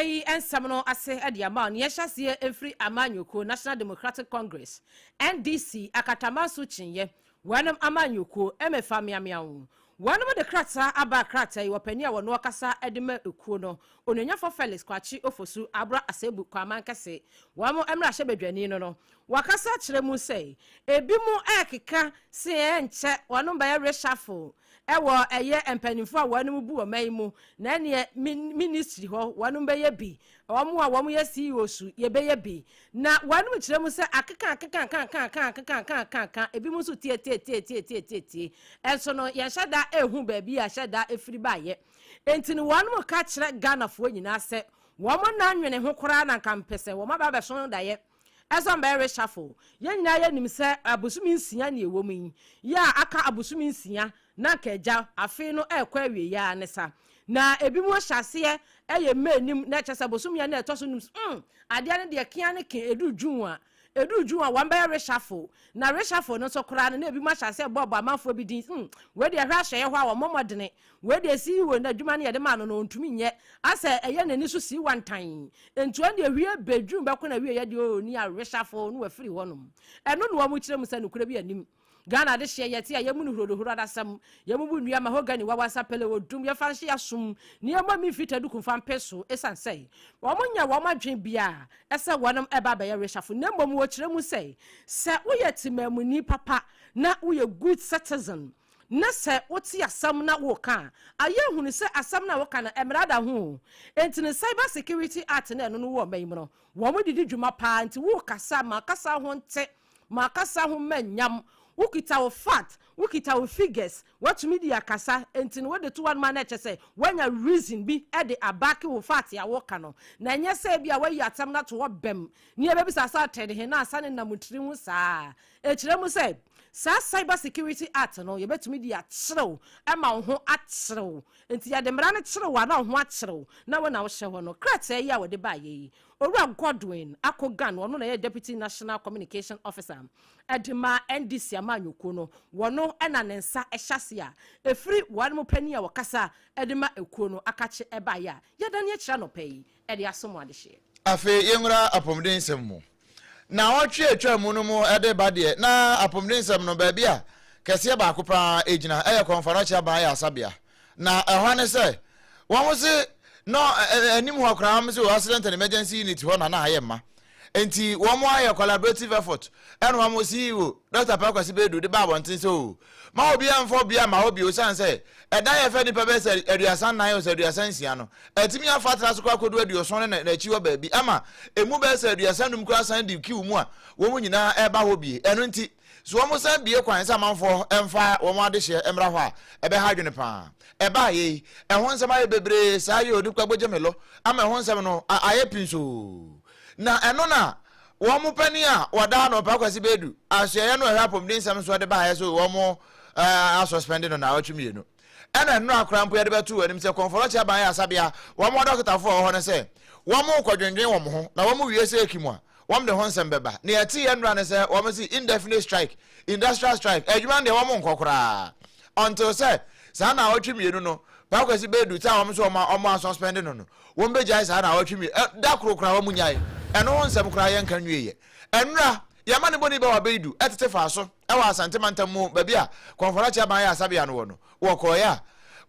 Yi nsɛm no ase de ama wo no, yɛnhyɛ aseɛ mfiri amanyɔkuo National Democratic Congress, NDC, akatamanso kyinyɛ, wɔnom amanyɔkuo, mfa meamea wo. Wɔnom de krataa aba a krataa yi ɔpanin a wɔno ɔkasa de ma ekuo no, Onuonyamfoɔ Felix Kwakye Ofosu Abra Asebu Kwaman Kɛse, wɔn mmarahyɛbadwani no no, wakasa akyerɛ mu sɛ ebinom ɛrekeka se ɛnkyɛ wɔnom bɛyɛ reshuffle Ɛwɔ ɛyɛ mpaninfoɔ a wɔnom bu ɔman yi mu na ɛneɛ ministry hɔ wɔnom bɛyɛ bi, wɔn a wɔn yɛ CEOs yɛbɛyɛ bi. Na wɔnom kyerɛ mu sɛ akeka akeka aka aka aka akeka aka aka aka ebi mu nso tie tie tie tie tie tie tie ɛnso no yɛnhyɛ da ɛhu baabi a hyɛ da ɛfiri baayɛ. Enti no wɔnom ka kyerɛ Ghanafoɔ nyinaa sɛ wɔn nna nwene ho koraa na nka mpɛ sɛ wɔn aba abɛso daeɛ Ɛsɛ ɔmbɛyɛ reshuffle. Yɛn nyinaa yɛnim sɛ abosome nsia ne ɛwɔ mu yi, yɛ a aka abosome nsia na anka agya afe no ɛrekɔ awieɛ ara ne sa. Na ebinom ahyɛ aseɛ ɛyɛ May no mu na ɛkyerɛ sɛ bosome a na ɛtɔ so num mm adeɛ no deɛ kea ne ke ɛduru June a, ɛduru June a wɔbɛyɛ reshuffle. Na reshuffle no nso koraa no na ebinom ahyɛ aseɛ bɔɔbɔ amanfoɔ bi din mm wei deɛ hwɛ ahyɛeɛ hɔ a wɔmmɔ mmɔdene. Wei deɛ CEO no adwuma no yɛde maa no no ɔntumi nyɛ asɛ ɛyɛ n'ani so sii wantan nti ɔno deɛ hwie bedroom bɛko na wieɛ deɛ ɔni areshuffle no wafiri hɔ nom ɛno na wɔn kyerɛ mu sɛ nokorɛ bi anim Ghana adehyeɛ yɛte a yɛmu no hurodohuro adasɛm yɛmubu nnua mahogany wawasa pele odum yɛfa nhye yɛasom ne yɛmmɔ mi mfiri taduku mfa mpe so ɛsiane sɛ wɔn nyɛ wɔn adwene biara ɛsɛ wɔnom ɛba abɛyɛ reshuffle na mmom wɔkyerɛ mu sɛ sɛ woyɛ temamuni papa na woyɛ good citizen Na sɛ wote asɛm na woreka a, ayɛ hunu sɛ asɛm no a woka no, mmara da ho o. Enti no Cyber Security Act no a ɛno no wɔ ɔman yi mu no, wɔde di dwuma paa. Nti worekasa a, ma kasa ho nte, ma kasa ho mma nyam. Wokita wo fact, wokita wo figures, woatumi de akasa. Enti no wode to hɔnom a na ɛkyerɛ sɛ woanya reason bi de abacke wo fact a woreka no. Na ɛnyɛ sɛ ebia woayi asɛm no ato hɔ bɛm na yɛbɛbisa sɛ atɛn he na asane nam wo tiri ho saa. Ɛkyerɛ mu sɛ, saa Cyber Security Act no, yɛbɛtumi de akyere wo ma wo ho akyere wo. Nti yɛde mmara no kyere wo a, na wo ho akyere wo, na wo na wohyɛ hɔ no. Krataa yi a wɔde baeɛ yi, Owura Godwin Akogan, ɔno na ɛyɛ Deputy National Communication Officer de ma NDC amanyɔkuo no, wɔno na ne nsa hyɛ aseɛ a ɛfiri wɔn panin a wɔkasa de ma ekuo no akakye baeɛ a yɛadane akyire anɔpa yi de asom adehyeɛ. Afei yɛnwura apɔmuden nsɛm mu. Naawɔtwe a ɛtwaa mu no mu de ba deɛ, na apɔmuden nsɛm no baabi a kɛseɛ baako pa ara gyina yɛ Kɔmfɔnɔkye Aban Ayaresabea. Na ɛhɔ ne sɛ, wɔn se no anim hɔ koraa wɔn se o accident and emergency unit hɔ na na ayɛ mma. Nti wɔn ayɛ collaborative effort ɛna wɔn CEO Dr. Pa Kwasi Bedu de ba abɔnten sɛ o ma obiara mfa obiara mma hɔ bio sane sɛ ɛdan yɛ fɛ nnipa bɛyɛ sɛ 34 o sɛ 36 no atumi afa atra so kɔ akɔdu 70 ne n'akyi hɔ baabi ama emu bɛyɛ sɛ 35 koraa san di kiw mu a wɔn nyinaa ɛreba hɔ bie. Ɛno nti, so wɔn san bie kwan sɛ amanfoɔ mfa wɔn adehyeɛ mmra hɔ a, ɛbɛha adwene paa. Ɛbaa yei, ɛho nsɛm ayɛ bebree saa yɛ onipa gbogye me lo ama ɛho nsɛm no ayɛ pinsoo. Na ɛno na wɔn panin a wɔda ano Pa Kwasi Bedu asoɛeɛ no ɛhwɛ apɔmuden nsɛm soɔ de baeɛ so wɔn asɔspɛnde no naawɔtwe mmienu. Ɛna nnora koraa mpo yɛde bɛto wɔn anim sɛ Kɔnfɔlɔkye aban yɛ asabea wɔn adɔkotafoɔ a wɔwɔ hɔ no sɛ wɔn rekɔdwendwen wɔn ho na wɔn wie sɛ ekim a wɔn de ho nsɛm bɛba. Nea ɛteeɛ nnora ne sɛ wɔn se indefinite strike, industrial strike, adwuma no deɛ wɔn nkɔ koraa until sɛ saa naawɔtwe mmienu no Pa Kwasi Bedu sɛ wɔn nso wɔn wɔn asɔspɛnde no no wɔn bɛgyae saa naawɔtwe mmienu ɛ da koro koraa wɔn nyae ɛno ho nsɛm koraa yɛnka nwieɛ. Ɛnnora yɛma ne bɔni bɛwɔ Bedu ɛtete faa so. Wɔ Asante mantam mu baabi a Kɔnfɔrakye aban ayaresabea no wɔ no, wɔkɔeɛ a,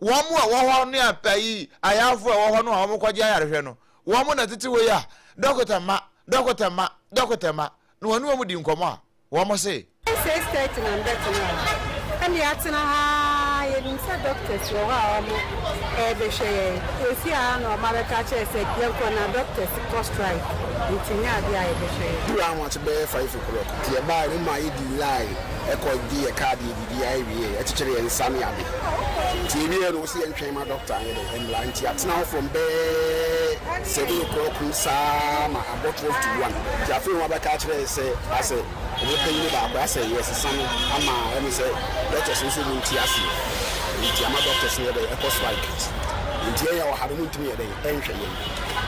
wɔn a ɛwɔ hɔ ne ayi ayarefoɔ a ɛwɔ hɔ no a wɔkɔgye ayarehwɛ no, wɔn na tete wei a, dɔkota mma, dɔkota mma, dɔkota mma, na wɔne wɔn di nkɔmmɔ a, wɔn se. 6:30 na mebɛtena ha. Ɛna yɛatena ha ara, yɛnim sɛ doctors wɔ hɔ a wɔrebɛhwɛ yɛn. Yɛsi ha na wɔabɛka akyerɛ yɛn sɛ yɛnkɔ na doctors kɔ strike nti nyɛ adeɛ a yɛbɛhwɛ yɛn. Duru ahomakye bɛyɛ 5 o'clock nti yɛbaeɛ no maa yɛdii line kɔ gye yɛ card yɛ biribiara wieɛ yɛkyekyere yɛn nsa ne ade nti yɛwieɛ no wɔse yɛntwɛn ma doctor anyɛ dɛn mmra nti yɛatena hɔ from bɛyɛ 7 o'clock no saa ma abɔ 12 to 1 nti afei wɔn abɛka akyerɛ yɛ sɛ asɛ wɔn panyin baako asɛ yɛsesa no ama ɛne sɛ doctors nso mu nti aseɛ nti ama doctors no yɛ dɛn ɛkɔ strike nti yɛn yɛ wɔ ha no mu ntumi yɛ dɛn ɛnhwɛ yɛn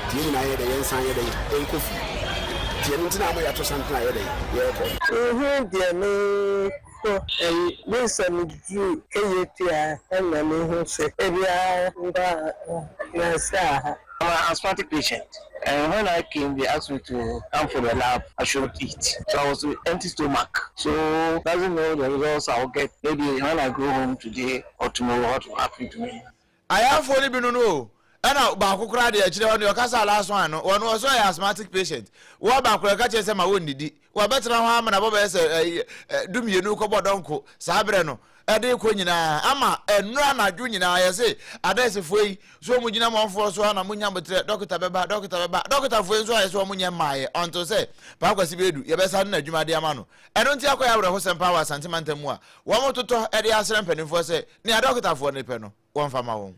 nti yɛn nyinaa yɛ dɛn yɛnsan yɛ dɛn ɛnkɔ fie nti ɛno nti na ama yɛato santene a yɛ dɛn yɛrekɔ. Mehu deɛ mekɔ ayi gye sɛ meduru Kejetia ɛna mehu sɛ ebia mba na sɛ aha. I'm an asthmatic patient, and when I came, they asked me to come for the lab. I should eat. So I was with empty stomach. So doesn't know the results I'll get. Maybe when I go home today or tomorrow, what will happen to me. Ayarefoɔ no bi no no o, ɛna baako koraa deɛ akyire hɔ no ɔkasa last one no, wɔn ɔsɛ ɔyɛ asthmatic patient. Wɔ baako ɛka kyerɛ sɛ ma wɔnnidi. Wɔbɛtena hɔ ama na bɔ bɛyɛ sɛ ɛyi dumienu kɔbɔ dɔnko saa berɛ no ɛde kɔ nyinaa ama ɛnura anadwo nyinaa yɛse adɛsefoɔ yi so wɔn gyina mɔnfoɔ so ana mo nya botrɛ dɔkota bɛba dɔkota bɛba dɔkotafoɔ yi nso ayɛ sɛ wɔn nyɛ mmaayɛ ɔnto sɛ Paa Kwasi Bɛdu yɛbɛsa no n'adwuma de ama no ɛno nti akɔyɛ awerɛhosɛm paa wɔ Asante mantam mu a wɔn totɔ ɛde asrɛ mpanimfoɔ sɛ nea dɔkotafoɔ no pɛ no wɔmfa ma wɔn.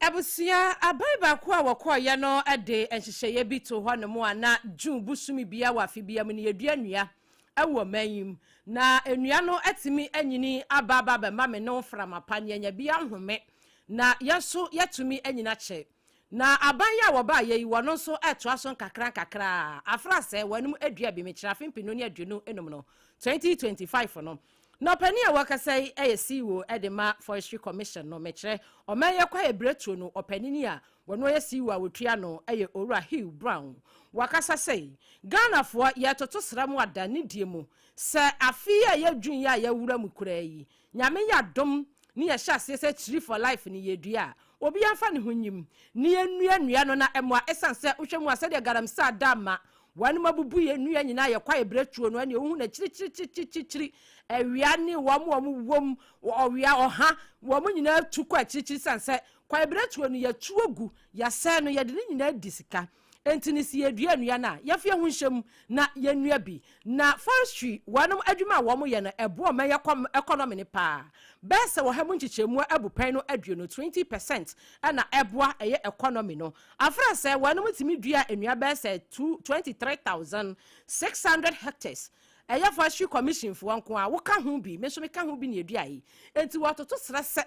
Abusua aban baako a wɔkɔeɛ no de nhyehyɛeɛ bi too hɔnom a na June bosome biara wɔ afe biara mu no yɛdua nnua wɔ ɔman yi mu. Na nnua no atumi anyini aba aba abɛma me ne wo mframa pa ne yɛanya bi ahome na yɛn nso yɛatumi anyini akyɛ. Na aban yi a wɔbaeɛ yi wɔno nso retoa so nkakra nkakra afra sɛ wɔnom adua bi mekyerɛ afe mpenu ne 25 no, 2025 no. Na ɔpanin a wɔkasa yi yɛ CEO de ma Forestry Commission no, mekyerɛ ɔman yi kwaeɛ berɛtuo no ɔpanini a wɔno yɛ CEO a wɔtua no yɛ Owura Hugh Brown. Wakasa sɛ, Ghanafoɔ yɛretoto sra mu ada ne die mu sɛ afe yi a ɛyɛ June yi a yɛawura mu koraa yi, Nyame yɛ adom ne yɛhyɛ aseɛ sɛ Tree for Life no yɛdua a, obiara mfa ne ho nyim ne yɛnnua nnua no na ɛmmoa ɛsiane sɛ wohwɛ mu a sɛdeɛ galamsey ada ama wɔnom abubu yɛn nnua nyinaa yɛ kwaeɛ berɛtuo no ɛneɛ wohu no akyirikyirikyirikyiri awia ne wɔn a wɔn wom ɔwia ɔha wɔn nyinaa tu kɔ akyirikyiri sane sɛ kwaeɛ berɛtuo no yɛtu agu yɛasɛe no yɛde ne nyinaa di sika. Enti no si yɛdua nnua no a, yɛmfa yɛn ho nhyɛ mu na yɛnnua bi. Na forestry, wɔnom adwuma a wɔn yɛ no, ɛboa ɔman yi economy no paa. Bɛyɛ sɛ ɔha mu nkyekyɛmu abupɛn no aduonu, 20%, na ɛboa ɛyɛ economy no. Afra sɛ wɔnom tumi dua nnua bɛyɛ sɛ two, 23,600 hectares. Ɛyɛ forestry commission foɔ nko ara, woka ho bi, me nso meka ho bi na yɛduaeɛ yi. Enti wɔtoto serɛ sɛ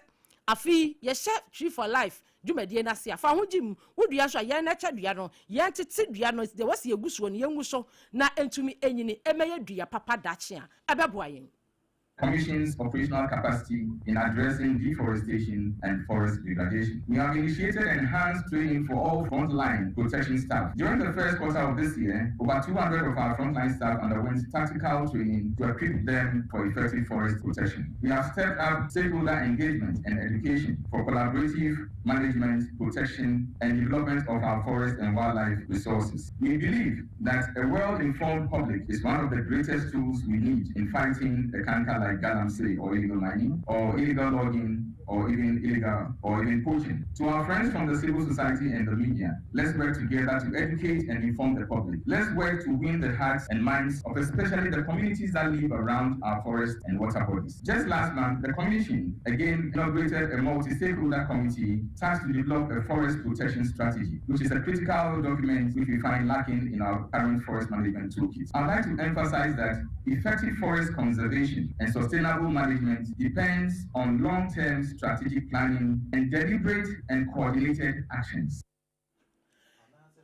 afe yi yɛhyɛ Tree for Life dwumadie no ase a, fa ho gye mu. Wo dua nso a, yɛn na ɛkyɛ dua no, yɛn tete dua no, deɛ wɔsi yɛgu soɔ no, yɛngu so na ɛntumi ɛnyini ɛmɛyɛ dua papa daakye a ɛbɛboa yɛn. Commission's operational capacity in addressing deforestation and forest degradation. We have initiated enhanced training for all frontline protection staff. During the first quarter of this year, over 200 of our frontline staff underwent tactical training to equip them for effective forest protection. We have stepped up stakeholder engagement and education for collaborative management, protection, and development of our forest and wildlife resources. We believe that a well-informed public is one of the greatest tools we need in fighting a canker like galamsey or illegal mining or illegal logging or even illegal or even poaching. To our friends from the civil society and the media, let's work together to educate and inform the public. Let's work to win the hearts and minds of especially the communities that live around our forests and water bodies. Just last month, the Commission again inaugurated a multi-stakeholder committee tasked to develop a forest protection strategy, which is a critical document which we find lacking in our current forest management toolkit. I'd like to emphasize that effective forest conservation and sustainable management depends on long-term strategic planning and deliberate and coordinated actions.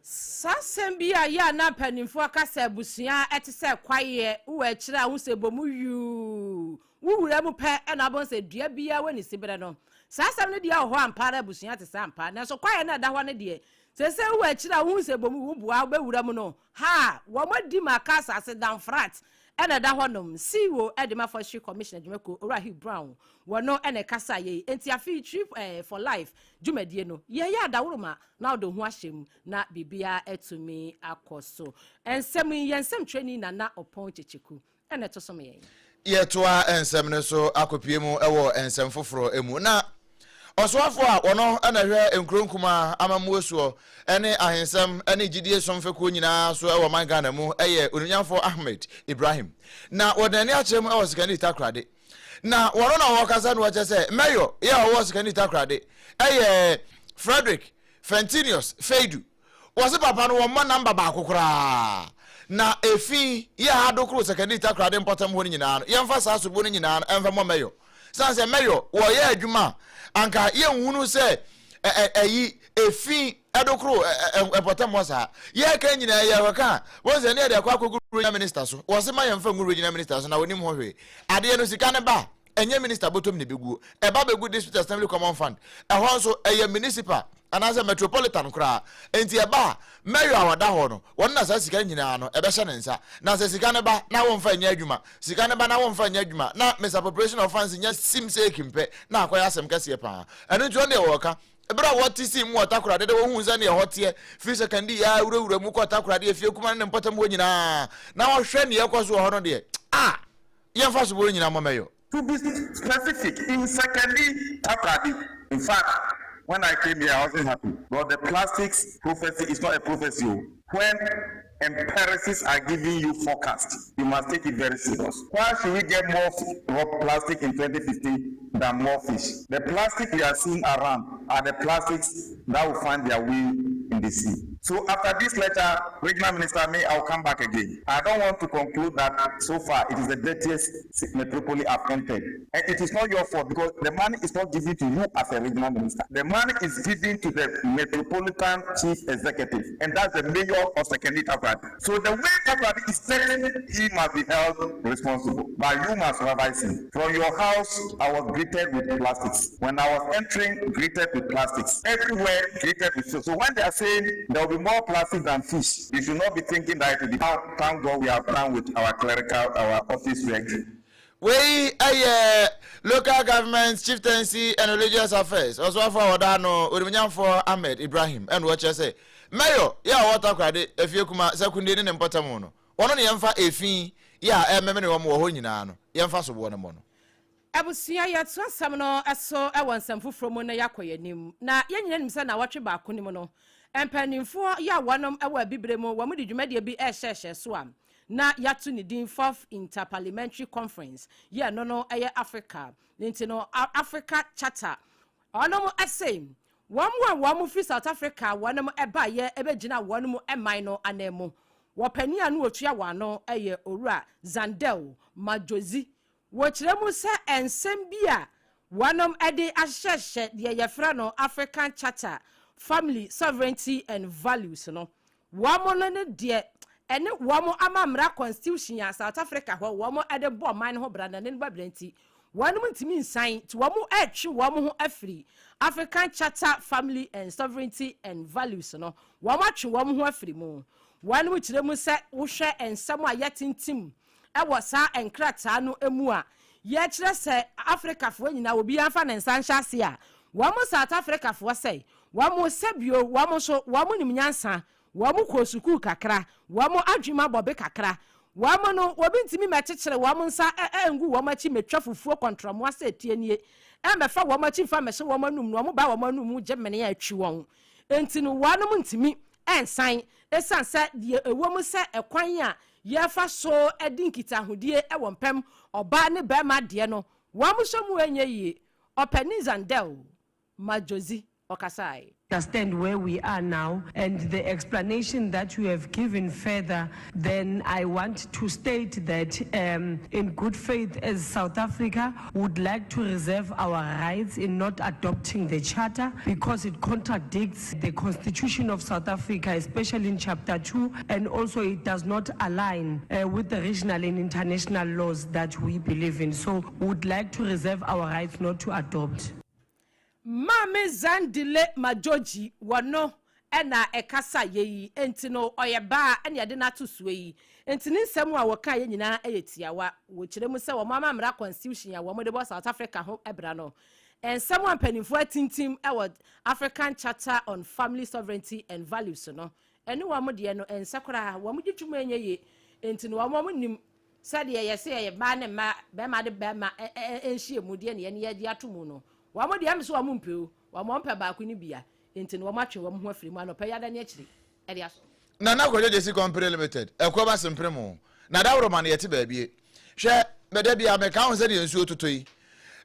Saa asɛm bi a yɛ a na mpanimfoɔ ka sɛ abusua te sɛ kwaeɛ, wowɔ akyire a wohu sɛ ɛbɔ mu yuu, wo wura mu pɛ na wobɛhu sɛ dua biara wɔ ne siberɛ no. Saa asɛm no deɛ wɔ hɔ ampa ara abusua te saa ampa, nanso kwaeɛ no a ɛda hɔ no deɛ, seesei wowɔ akyire a wohu sɛ ɛbɔ mu, woboa wobɛwura mu no, ha wɔadi ma aka asase Danfrat na ɛda hɔnom. CEO de ma Forestry Commission adwumakuo, Owura Hugh Brown, wɔno na ɛkasaeɛ yi. Enti afe yi Tree for Life dwumadie no, yɛyɛ adaworoma na wode wo ho ahyɛ mu na biribiara atumi akɔ so. Nsɛm yi, yɛn nsɛmtwerɛni Nana Ɔpɔn Kyekyeku na ɛto so ma yɛn. Yɛtoa nsɛm no so akɔpue mu wɔ nsɛm foforɔ mu. Na ɔsoafoɔ a ɔno na ɛhwɛ nkuro nkumaa amammuo soɔ ne ahensɛm ne gyidie som fekuo nyinaa so wɔ ɔman Ghana mu yɛ Onimnyamfoɔ Ahmed Ibrahim. Na wɔde n'ani akyerɛ mu wɔ Sekani Takoradi. Na wɔno na wɔkasa no wɔkyɛ sɛ Mayor yɛ a ɔwɔ Sekani Takoradi yɛ Frederick Fentinius Feidu. Wɔse papa no wɔmmɔ number baako koraa. Na efi yɛ ha Dokoro Sekani Takoradi mpɔtam hɔ no nyinaa no yɛmfa saa sobo no nyinaa no ɛmfa mmɔ Mayor. Sane sɛ Mayor wɔyɛ adwuma a anka yɛnhunu sɛ ɛyi efi ɛdokoro mpɔtam hɔ saa. Yɛka nyinaa yɛkɔka a wɔn sɛ ne yɛde akɔ akɔgu regional minister so. Wɔse ma yɛmfa ngu regional minister so na wɔnim ho hwee. Adeɛ no sika no ba a ɛnyɛ minister bɔtɔm na ɛbɛguo. Ɛba bɛgu district assembly common fund. Ɛhɔ nso ɛyɛ municipal. anaasɛ metropolitan koraa. Enti ɛba a, mayor a ɔda hɔ no, ɔno na saa sika no nyinaa no, ɛbɛhyɛ ne nsa. Na sɛ sika no ba na womfa nyɛ adwuma, sika no ba na womfa nyɛ adwuma, na misappropriation of funds nya sim sɛ ekim pɛ, na akɔyɛ asɛm kɛseɛ paa. Ɛno nti ɔno deɛ wɔreka. Bere a wɔte sii mu wɔ Takoradi de wohuu sɛnea ɛhɔ teɛ, firi Sekondi a wurawura mu kɔ Takoradi afie kumaa ne ne mpɔtam hɔ nyinaa, na wɔhwɛ nea ɛkɔ so wɔ hɔ no deɛ, a, yɛmfa sobo no nyinaa mmɔ Mayor. To be specific, in Sekondi, Takoradi. In fact, when I came here, I wasn't happy. But the plastics prophecy is not a prophecy. Oh. When empiricists are giving you forecast, you must take it very serious. Why should we get more plastic in 2015 than more fish? The plastic we are seeing around are the plastics that will find their way in the sea. So after this letter, Regional Minister, may I will come back again. I don't want to conclude that so far it is the dirtiest metropolis I've entered. And it is not your fault because the money is not given to you as a regional minister. The money is given to the metropolitan chief executive, and that's the mayor of Sekondi Takoradi. So the way Takoradi is saying, he must be held responsible. But you must supervise him. From your house, I was greeted with plastics. When I was entering, greeted with plastics. Everywhere, greeted with so. So when they are saying there will be more plastic than fish, you should not be thinking that it will be. Thank God we have done with our clerical, our office work. Wei yɛ Local Government, Chieftaincy and Religious Affairs ɔsoafoɔ a wɔda ano, Onimuonyamfoɔ Ahmed Ibrahim, ɛna ɔkyerɛ sɛ Mayor yɛ a ɔwɔ Takoradi, Afiekuma, Sekondi ne ne mpɔtam no, wɔno ne yɛmfa efi yɛ a ɛrememene wɔn wɔ hɔ nyinaa no, yɛmfa soboɔ no mmɔ no. Abusua, yɛto asɛm no so wɔ nsɛm foforɔ mu na yɛakɔ yɛn anim. Na yɛn nyinaa nim sɛ nnawɔtwe baako no mu no, mpanimfoɔ yɛ a wɔnom wɔ Abibire mu, wɔn de dwumadie bi rehyɛhyɛ so a na yɛato ne din Fourth Inter-Parliamentary Conference, yɛ ɛno no yɛ Africa, ne nti no Africa Charter. Wɔnom se wɔn a wɔn firi South Africa wɔnom baeɛ bɛgyina wɔn man no ananmu. Wɔ panin a na ɔtua wɔn ano yɛ Owura Zandel Majozi. Wɔkyerɛ mu sɛ nsɛm bi a wɔnom de ahyehyɛhyɛ deɛ yɛfrɛ no African Charter, Family, Sovereignty and Values no, wɔn no ne deɛ ɛne wɔn amammra constitution a South Africa hɔ wɔn de bɔ ɔman no ho bra na ne no bɛbrɛ nti wɔnom ntumi nsan nti wɔn retwe wɔn ho afiri African Charter, Family and Sovereignty and Values no, wɔn atwe wɔn ho afiri mu. Wɔnom kyerɛ mu sɛ wohwɛ nsɛm a yɛatintim wɔ saa nkrataa no mu a yɛkyerɛ sɛ Afrikafoɔ nyinaa obiara mfa ne nsa nhyɛ ase a, wɔn South Afrikafoɔ sɛ wɔn sɛbio wɔn nso wɔn nim nyansa, wɔn kɔɔ sukuu kakra, wɔn adwene mu abɔ be kakra, wɔn no obi ntumi mmɛkyekyere wɔn nsa ngu wɔn akyi mmɛtwa fufuo kɔntrɔmoa sɛ tie nie mmɛfa wɔn akyi mfa mmɛhyɛ wɔn anum na wɔn ba wɔn anum mu gye mene a atwi wɔn nti no wɔnom ntumi nsan esiane sɛ deɛ ɛwɔ mu sɛ ɛkwan a yɛfa so di nkitahodie wɔ mpam ɔbaa ne barima deɛ no, wɔn mu ɛnyɛ yie. Ɔpanin Zandel Majozi ɔkasae. Understand where we are now and the explanation that you have given further, then I want to state that in good faith as South Africa would like to reserve our rights in not adopting the charter because it contradicts the Constitution of South Africa, especially in Chapter 2, and also it does not align with the regional and international laws that we believe in. So we would like to reserve our rights not to adopt. Maame Zandile Majoji wɔno ɛna ɛkasa yɛ yi, nti no ɔyɛ baa ɛna yɛde no ato soɔ yi, nti ne nsɛm a wɔka yɛ nyinaa yɛ tiawa. Wɔkyerɛ mu sɛ wɔn ama mmara constitution a wɔn de bɔ South Africa ho bra no, nsɛm a mpanimfoɔ atintim wɔ African Charter on Family, Sovereignty and Values no, ɛne wɔn deɛ no nsa koraa wɔn gye twom nyɛ yie. Nti no wɔn nim sɛdeɛ yɛsɛ yɛyɛ mmaa ne mmaa, bɛrima de bɛrima nhyia mu deɛ ne yɛn yɛde ato mu no, wɔn deɛ ɛm so wɔn mpɛ o, wɔn mpɛ baako ne bia, nti no wɔn atwe wɔn ho afiri mu anɔpɛ yada ne akyiri ɛde aso. Nana Kwadwo Gyesi Company Limited, ɛkɔ ba sempere mu na daworo ma no yɛte baabie. Hwɛ, mɛda bia meka ho sɛdeɛ nsuo totɔ yi,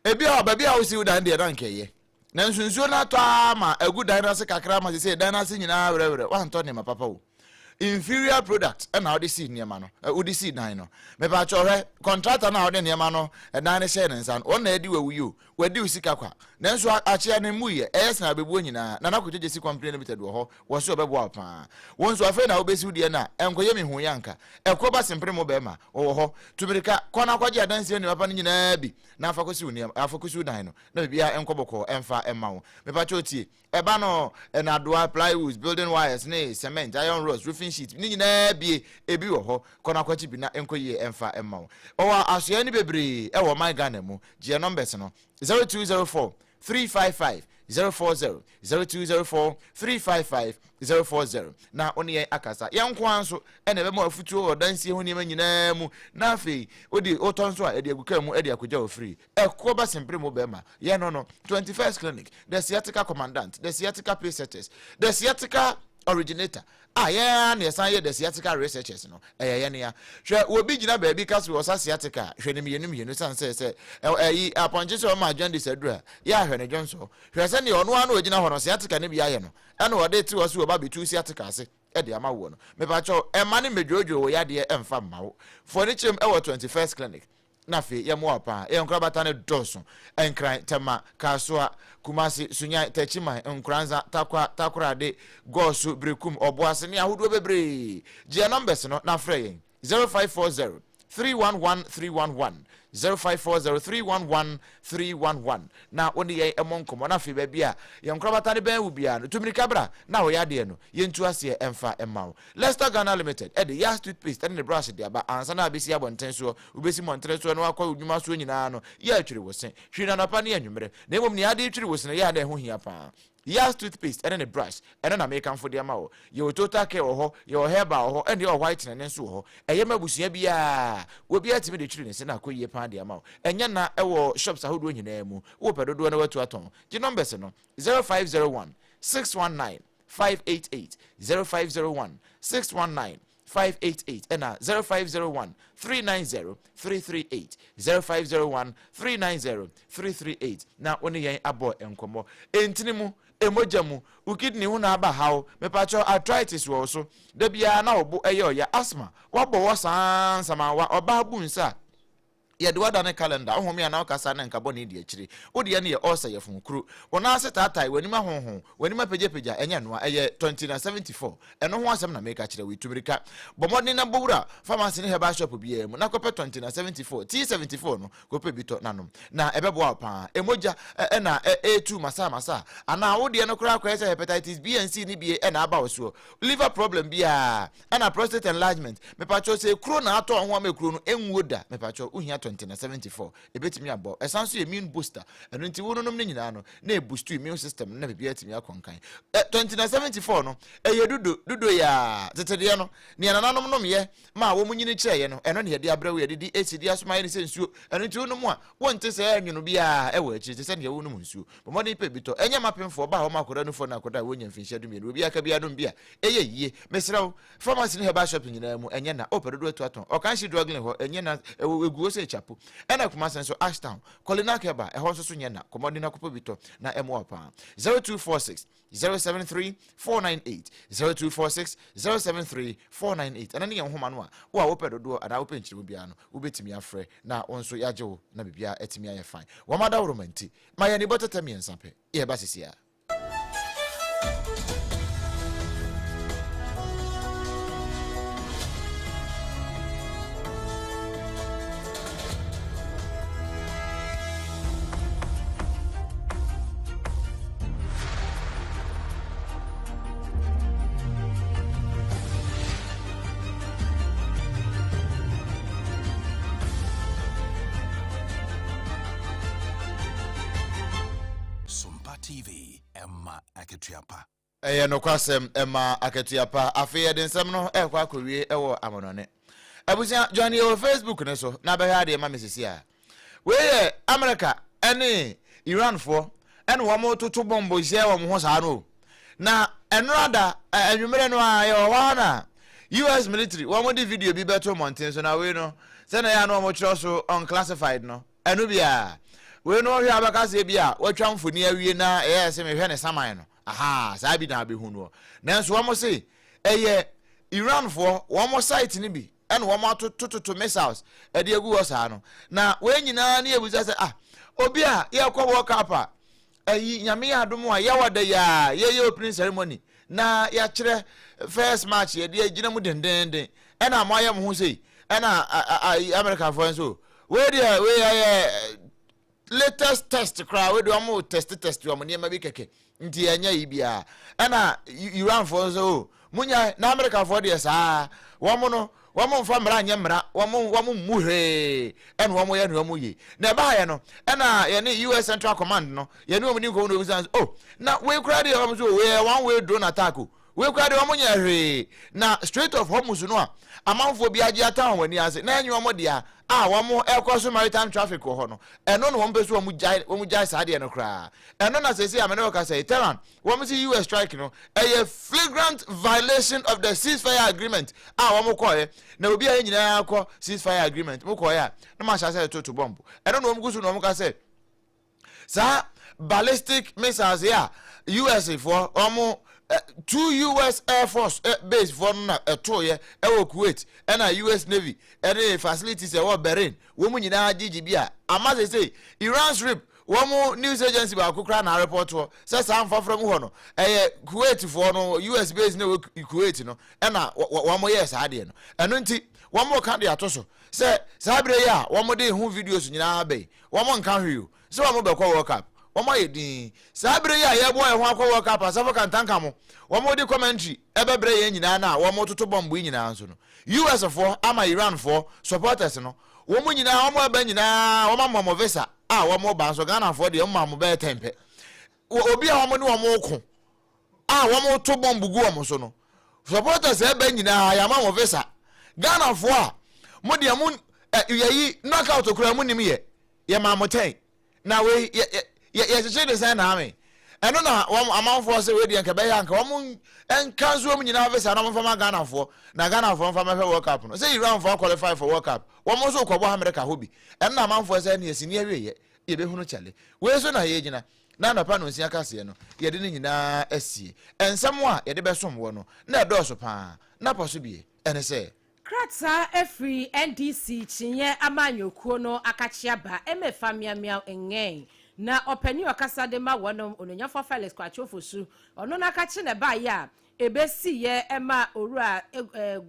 ebi a baabi a wosi wo dan deɛ na nkɛyɛ, nanso nsuo no atɔ ara ma agu dan no ase kakra ma sesei dan no ase nyinaa werɛwerɛ. Woantɔ nneɛma papa o. Inferior product ɛna wode sii nneɛma no, wode sii dan no. Mepaakyɛw hwɛ, contractor no a wode nneɛma no, dan no hyɛɛ ne nsa no, ɔno na adi w'awu yi o, wadi wo sika kwa. Nanso akyea no mmuiɛ, ɛyɛ sene abɛbuo nyinaa. Nana Kojo Gyesi Company Limited wɔ hɔ, wɔ se ɔbɛboa wo paa. Wo nso afei na wobɛsi wo deɛ no a, ɛnkɔyɛ me hu yɛ anka. Ɛkoɔ ba sempere mo bɛɛma, wɔwɔ hɔ. Tu mirika, kɔ na kɔgye adansie nneɛma pa no nyinaa bi na fa kɔsi wo nneɛma, fa kɔsi wo dan no, na biribiara nkɔ bɔkɔɔ ɛmfa mma wo. Mepakyɛw tie, Ɛba no nnadoa, plywoods, building wires ne cement, iron rods, roofing sheet, ne nyinaa bie, ebi wɔ hɔ. Kɔ na kɔgye bi na ɛnkɔ yie ɛmfa mma wo. Ɔwɔ asoɛe no bebree ɛwɔ ɔman Ghana mu. Gye yɛn numbers no, 0204 355 040, 0204 355 040 na wo ne yɛn akasa. Yɛn nko ara nso na ɛbɛma wo afutuo wɔ ɔdansie ho nneɛma nyinaa mu na afei wode wotɔ nso a yɛde agu kaa mu de akɔgya wo firi. Ɛkoɔ ba sempere mu bɛɛma yɛ no no 21st clinic the sciatica commandant the sciatica pace setters the sciatica originator a yɛn ara na yɛsan yɛ the sciatica researchers no ɛyɛ yɛn ya hwɛ obi gyina baabi ka so ɔsa sciatica a hwɛ ne mmienu mmienu san sɛ sɛ ɛyi apɔnkye sɛ ɔma jaundice aduru a yɛ ahwɛ ne dwonsɔ hwɛ sɛ nea ɔno ara na ɔgyina hɔ no sciatica no bi ayɛ no ɛna ɔde te hɔ so ɔba bɛtu sciatica ase de ama woɔ no mepakyɛw ɛma ne mmɛdwoodwoo wo yadeɛ ɛmfa mma wo fo ani kyerɛm ɛwɔ 21st clinic Na afei yɛmmoa wo paa. Yɛn nkorabata no dɔɔso. Nkran, Tema, Kasoa, Kumasi, Sunyani, Techiman, Nkoranza, Tarkwa, Takoradi, Goasu, Berekum, Ɔboase ne ahodoɔ bebree. Gye yɛn numbers no na frɛ yɛn, 0540 311 311, 0540 311 311 na wo ne yɛn mmɔ nkɔmmɔ. Na afei baabi a yɛn nkorabata no bɛn wo biara no, tu mmirika bra na wo yadeɛ no, yɛntu aseɛ mfa mma wo. Lester Ghana Limited de Yas toothpaste ne ne brush de aba ansa na abɛsi abɔnten soɔ. Wobɛsi mmɔntene soɔ na woakɔ wo nnwuma soɔ nyinaa no, yɛ atwiri wo se. Twiri no anɔpa ne anwummerɛ. Na mmom nea ade retwiri wo se no, yɛ a na ɛho hia pa ara. Yas toothpaste ne ne brush, ɛno na mekamfo de ama wo. Yɛwɔ Total Care wɔ hɔ, yɛwɔ Herbal wɔ hɔ, ɛnna yɛwɔ Whitening no nso wɔ hɔ. Ɛyɛ ma abusua biara. Obiara tumi de twiri ne se na akɔ yie pa ara de ama wo. Ɛnyɛ nna wɔ shops ahodoɔ nyinaa mu. Wopɛ dodoɔ na woatu atɔn. Gye numbers no, 0501 619 588, 0501 619 588 ɛna 0501 390 338, 0501 390 338 na wo ne yɛn abɔ nkɔmmɔ. Ntini mu, emogya mu, wo kidney ho na aba haw, mepakyɛw arthritis wɔ wo so, da biara na wo bo ɛyɛ ɔya, asthma, woabɔ wɔ saa nsamanwa, ɔbaa bu nsa a, Yɛde wo adane calendar, wo home anaa wo kasa ne nka bɔne di akyire. Wo deɛ no yɛ ulcer, yafunu kuru. Wo nan ase taatae, w'anim ahonhon, w'anim apagyapagya, ɛnyɛ ɛno a, ɛyɛ 2974. Ɛno ho asɛm na mereka kyerɛ wo yi. Tu mmirika, bɔ mmɔden na bɔ wura pharmacy ne herbal shop biara mu na kɔpɛ 2974, T74 no, kɔpɛ bi tɔ na nom. Na ɛbɛboa wo paa. Mogya na ɛretu masaa masaa, anaa wo deɛ no koraa akɔyɛ sɛ hepatitis B and C no bi na aba wo soɔ, liver problem biara, Ɛna prostate enlargement mepakyɛw sɛ ekuro na atɔ ho ama ekuro no enwuo da mepakyɛw wohia 20 na 74 ebetumi abɔ ɛsan so yɛ immune booster ɛno nti wononom ne nyinaa no na ebustu immune system no na biribiara atumi akɔ nkan ɛ 20 na 74 no ɛyɛ dudo dudo yaa tete deɛ no nea nananom nom yɛ ma wɔn nyini kyerɛ yɛ no ɛno na yɛde abrɛ wo yɛde di esi de asoma yɛ ne sɛ nsuo ɛno nti wonom a wonte sɛ ɛnwono biara ɛwɔ akyiri te sɛ nea wonom nsuo bɔ mmɔden pɛ bi tɔ ɛnyɛ mapemfoɔ ba a wɔn akɔda nufoɔ na akɔda a wɔnya mfinhyia dumienu obi aka biara nom bi a Ɛyɛ yie. Mesrɛ wo, pharmacy ne herbal shop nyinaa mu, ɛnyɛ na. Wopɛ dodoɔ atu atɔn. Ɔkanhye drug lane hɔ, ɛnyɛ na. Ɛwɔ, ɛgu hɔ sɛ kyapo. Ɛna Kumasi nso, Ashtown, Kolinak Herbal, ɛhɔ nso so nyɛ na. Kɔ mmɔden na kɔpɛ bi tɔ, na ɛmmoa wo paa. 0246 073 498, 0246 073 498. Ɛno ne yɛn nhoma no a, wo a wopɛ dodoɔ anaa wopɛ nkyerɛmu biara no, wobɛtumi afrɛ na wo nso yɛagye wo na biribiara atumi ayɛ fine. Wɔn adaworoma nti, ma yɛn anibɔ tɛtɛ mmiɛnsa pɛ. Yɛreba seesei ara. Sompa TV, ɛma akatua pa. Ɛyɛ nokwasɛm, ɛma akatua pa. Afei yɛde nsɛm no rekɔ akɔwie wɔ amanɔne. Abusua, join yɛ wɔ Facebook no so na bɛhwɛ adeɛ ma me sisi a. Wei yɛ America ne Iranfoɔ ɛna wɔn toto bɔmbo hyɛ wɔn ho saa no o. Na ɛnora da anwummerɛ no a yɛwɔ hɔ a na US military wɔn de video bi bɛto mmɔnten so na wei no sɛnea ɛyɛ a na wɔn kyerɛ so unclassified no. Ɛno bi a. Wei no wohwɛ a wobɛka sɛ ebi a watwa mfoni awie na ɛyɛ sɛ mehwɛ ne saman no. Ahaa, saa bi na abɛhu noɔ. Nanso wɔn se ɛyɛ Iranfoɔ wɔn site no bi ɛna wɔn atotototo missiles ɛde agu hɔ saa no. Na wei nyinaa ne yɛbisa sɛ ah obi a yɛkɔ World Cup a ɛyi nyame yɛ adom a yɛwɔ da yi a yɛyɛ opening ceremony na yɛakyerɛ first match yɛde agyina mu dendenden ɛna mo ayɛ mo ho sei ɛna Americafoɔ nso wei deɛ wei ɛyɛ latest test koraa wei deɛ wɔn test test wɔn nneɛma bi kɛkɛ nti ɛnyɛ yi biara ɛna Iranfoɔ nso o oh, munya na Amerikafoɔ deɛ saa wɔn no wɔn mfa mmara nyɛ mmara wɔn wɔn mmu hwee ɛna wɔn yɛ nea wɔn yie na ɛbaayɛ no ɛna yɛne US Central Command no yɛne wɔn di nkɔmɔ na wɔn san oh na wei koraa deɛ wɔn so wei yɛ one way drone attack o wei koraa deɛ wɔn nyɛ hwee na Strait of Hormuz no a amanfoɔ bi agye ata wɔn ani ase na ɛnyɛ wɔn dea a wɔn ɛkɔ so maritime traffic wɔ hɔ no ɛno na wɔn pɛ so wɔn gyae wɔn gyae saa deɛ no koraa ɛno na sɛsɛ amene wɔ kasa yi Tehran Wɔn se US strike no ɛyɛ flagrant violation of the ceasefire agreement a wɔn kɔɔɛ na obi a yɛn nyinaa kɔ ceasefire agreement mo kɔɔɛ a na mo ahyɛ asɛ toto bomb ɛno na wɔn gu so na wɔn ka sɛ saa ballistic missiles yi a US foɔ wɔn two US Air Force base foɔ no na ɛtoeɛ ɛwɔ Kuwait ɛna US Navy ɛne facilities ɛwɔ Bahrain wɔn nyinaa gyegye bi a ama sese Iran's rip Wɔn news agency baako koraa na arepɔtoɔ sɛ saa mfafra mu hɔ no ɛyɛ Kuwait foɔ no US base na ɛwɔ Kuwait no ɛna wɔn yɛɛ saa adeɛ no. Ɛno nti wɔn reka de ato so sɛ saa berɛ yi a wɔn de ho videos nyinaa aba yi wɔn nka hwee o sɛ wɔn bɛkɔ World Cup. Wɔn ayɛ dinn. Saa berɛ yi a yɛreboa yɛn ho akɔ World Cup Asafo Kantanka mo wɔn de commentary ɛbɛbrɛ yɛn nyinaa no a wɔn retoto bɔmbo yi nyinaa nso no US foɔ ama Iran foɔ supporters no Wɔn nyinaa wɔn ɛba nyinaa wɔn ama wɔn visa a wɔn ba nso Ghanafoɔ deɛ wɔn ma wɔn bɛyɛ tɛn pɛ. Obi a wɔn ne wɔn ko a wɔn to bɔmb gu wɔn so no supporters ɛba nyinaa yɛama wɔn visa. Ghanafoɔ a mo deɛ mo yɛyi knockout koraa mo nim yɛ yɛma mo tɛn. Na wei yɛ yɛ yɛ yɛkyekyere de sɛn na ame ɛno na wɔn amanfoɔ sɛ wei deɛ nka ɛbɛyɛ anka wɔn nka nso wɔn nyinaa visa na wɔn mfa ma Ghanafoɔ na Ghanafoɔ mfa mɛhwɛ World Cup no sɛ Iranfoɔ qualify for World Cup wɔn nso kɔbɔ America hɔ bi ɛno na amanfoɔ sɛ ɛne ɛsini awieɛ yɛbɛhunu kyale wei nso na yɛgyina na anɔpa no nsia kaseɛ no yɛde ne nyinaa asie nsɛm a yɛde bɛsom wɔ no na ɛdɔɔso paa na pɔ so bie ɛne sɛ Krataa firi NDC kyinyɛ amanyɔkuo no akakyeaba Emefa Miamiaw Ngɛn na ɔpanin a ɔkasa de ma wɔnom Onuonyamfoɔ Felix Kwakye Ofosu ɔno n'akakye na ɛbaeɛ a ɛbɛsiiɛ ma Owura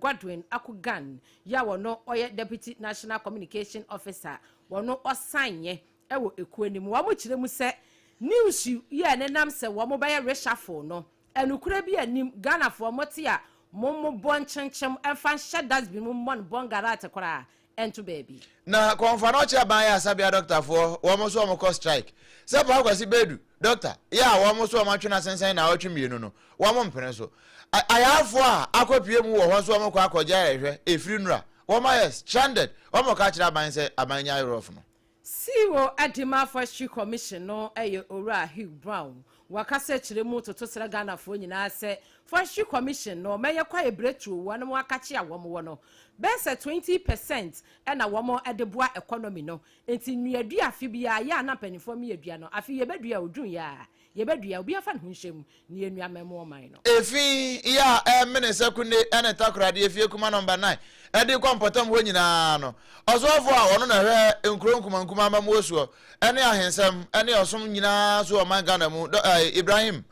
Godwin Akugan yi a ɔno ɔyɛ Deputy National Communication Officer wɔno ɔsaneɛ wɔ ekuo no mu. Wɔn kyerɛ mu sɛ news yi a ɛnenam sɛ wɔn bɛyɛ reshuffle no Ɛnokorɛ bi nnim, Ghanafoɔ mote a mo mobɔ nkyenkyem mfa nhyɛ dustbin mu mmɔ no bɔngarat koraa nto baabi. Na Kɔnfanɔkye aban yɛ asabea dɔktafoɔ wɔn nso wɔn kɔ strike sɛ Paa Kwasi Badu dɔkta yɛ a wɔn nso wɔn atwe no asensɛn naawɔtwe mmienu no wɔn mpene so. Ayarefoɔ a akɔ pue mu wɔ hɔ nso wɔn kɔ akɔgye ayarehwɛ ɛfiri nnura wɔn ayɛ stranded wɔn ka kyerɛ aban sɛ aban nyae rough no. CEO de ma Forestry Commission no yɛ Owura Hugh Brown. Wakasa kyerɛ mu toto srɛ Ghanafoɔ nyinaa sɛ Forestry Commission no mɛyɛ kwaeɛ berɛtuo wɔnom akakye a wɔn wɔ no bɛyɛ sɛ 20 percent na wɔn de boa economy no nti nnuadua afe biara yɛ a na mpaninfoɔ meyɛ dua no afe yɛbɛdua o June yɛ a yɛbɛdua obiara fa ne ho nhyɛ mu na yɛnnua mɛmo ɔman no. Efi yi a ɛmene Sekunde ne Takoradi Efie Kuma Nɔmba Nine de kɔ mpɔtam hɔ nyinaa no, ɔsoafoɔ a ɔno na ɛhwɛ nkuro nkumankuma amammuo soɔ ne ahensɛm ne ɔsom nyinaa so wɔ ɔman Ghana mu, Dɔ eh, Ibrahim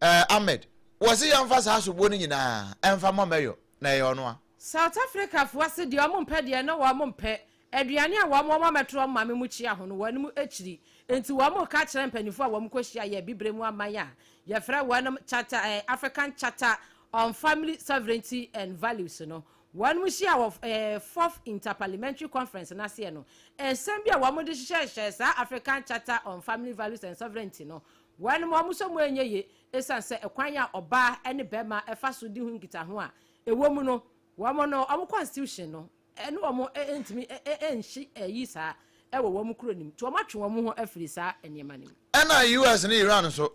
eh, Ahmed, wɔse yɛmfa saa soboɔ no nyinaa ɛmfa mmɔ Mayor na ɛyɛ ɔno a. South Africa foɔ se deɛ ɔmo mpɛ deɛ na wɔn mpɛ, Aduane a wɔn wɔn abɛto wɔn maame mu kyea ho no, wɔn akyiri. Enti wɔn reka akyerɛ mpanyimfo a wɔn kɔhyia yɛ Abibire mu aman a yɛfrɛ wɔn Charter eh, African Charter on Family Sovereignty and Values no. Wɔn hyia wɔ eh, Fourth Interparliamentary Conference no aseɛ no, nsɛm bi a wɔn de hyehyɛhyɛɛ saa African Charter on Family Values and Sovereignty no, wɔn wɔn sɔ mu ɛnyɛ ye esiane sɛ ɛkwan a ɔbaa ne barima fa so di ho nkitaho a ɛwɔ mu no, wɔn no wɔn constitution no Ɛne wɔn ntumi nhye ayi saa wɔ wɔn kuro no mu, nti wɔn atwe wɔn ho afiri saa nneɛma no mu. Ɛna US ne Iran nso,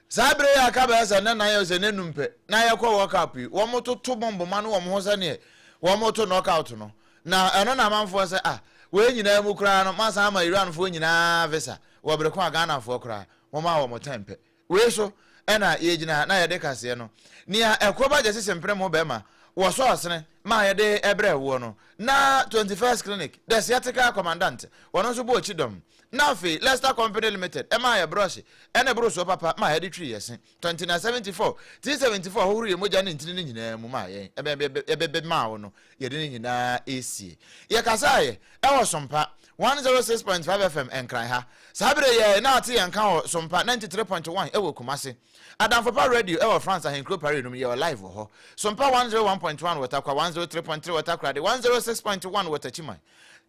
saa bere yi a aka bɛyɛ sɛ nnɛ nan o sɛ nnɛ num pɛ na yɛkɔ World Cup yi, wɔtoto bɔmb ma no wɔn ho sɛdeɛ wɔto knockout no. Na ɛno na amanfoɔ sɛ ah, wei nyinaa mu koraa no moasan ama Iranfoɔ nyinaa visa wɔ bere ko a Ghanafoɔ koraa momaa wɔn ten pɛ. Wei so na yɛgyina na yɛde kaseɛ no. Nea ɛkɔ ba gyesese mpene mo bɛma. Wɔsɔ asene maa yɛde brɛɛ woɔ no, na 21st Clinic, The Sciatica Commandant, wɔno nso bɔɔ kyidɔm. Na afei Lester Company Limited maa yɛ brɔhye ne borosoɔ papa maa yɛde twiri yɛ se. 2974, T74 hohoro yɛ mogya ne ntini no nyinaa mu maa yɛn. Ɛbɛn yɛbɛmaa wo no, yɛde ne nyinaa resie. Yɛkasaeɛ wɔ Sompa 106.5 FM Nkran ha. Saa berɛ yi ara na ate yɛn nka wɔ Sompa 93.1 wɔ Kumasi. Adamfo Pa Radio wɔ France ahenkuro Paris no mu, yɛwɔ live wɔ hɔ. Sompa 101.1 wɔ Tarkwa, 103.3 wɔ Takoradi, 106.1 wɔ Techiman,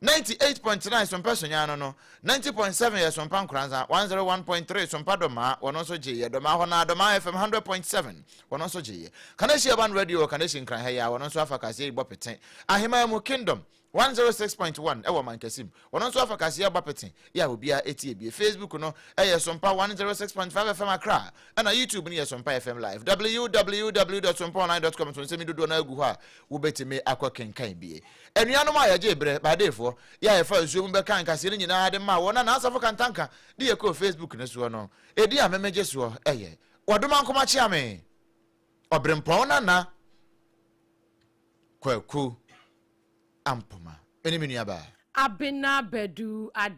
98.9 Sompa Sunyani no, 90.7 yɛ Sompa Nkoranza, 101.3 Sompa Domaa, wɔno nso gye yɛ Domaa hɔ no ara, Domaa FM 100.7, wɔno nso gye yɛ. Kaneshie Urban Radio wɔ Kaneshie Nkran ha yi ara, wɔno nso afa kaseɛ yi bɔ pete. Aheman mu Kingdom 106.1 wɔ Mankasim. Ɔno nso afa kaseɛ aba pete yɛ a obiara tie bie. Facebook no yɛ Sompa 106.5 FM Accra ɛna YouTube no yɛ Sompa FM Live. www.sompaonline.com so nsɛm yi dodoɔ no agu hɔ a wobɛtumi akɔ kenkan bie. Anuanom a yɛgyee berɛ, Baadeefoɔ, yɛ a yɛfaa nsuo mu bɛkaa nkaseɛ no nyinaa de maa wɔn a n'asafo kantanka de yɛ kɔɔ Facebook no soɔ no, edin a memegye soɔ yɛ Wɔdomankoma Kyeame, Ɔberempɔn Nana Kwaku. Ampoma, me ne me nuabaa. Abena Badu Ade.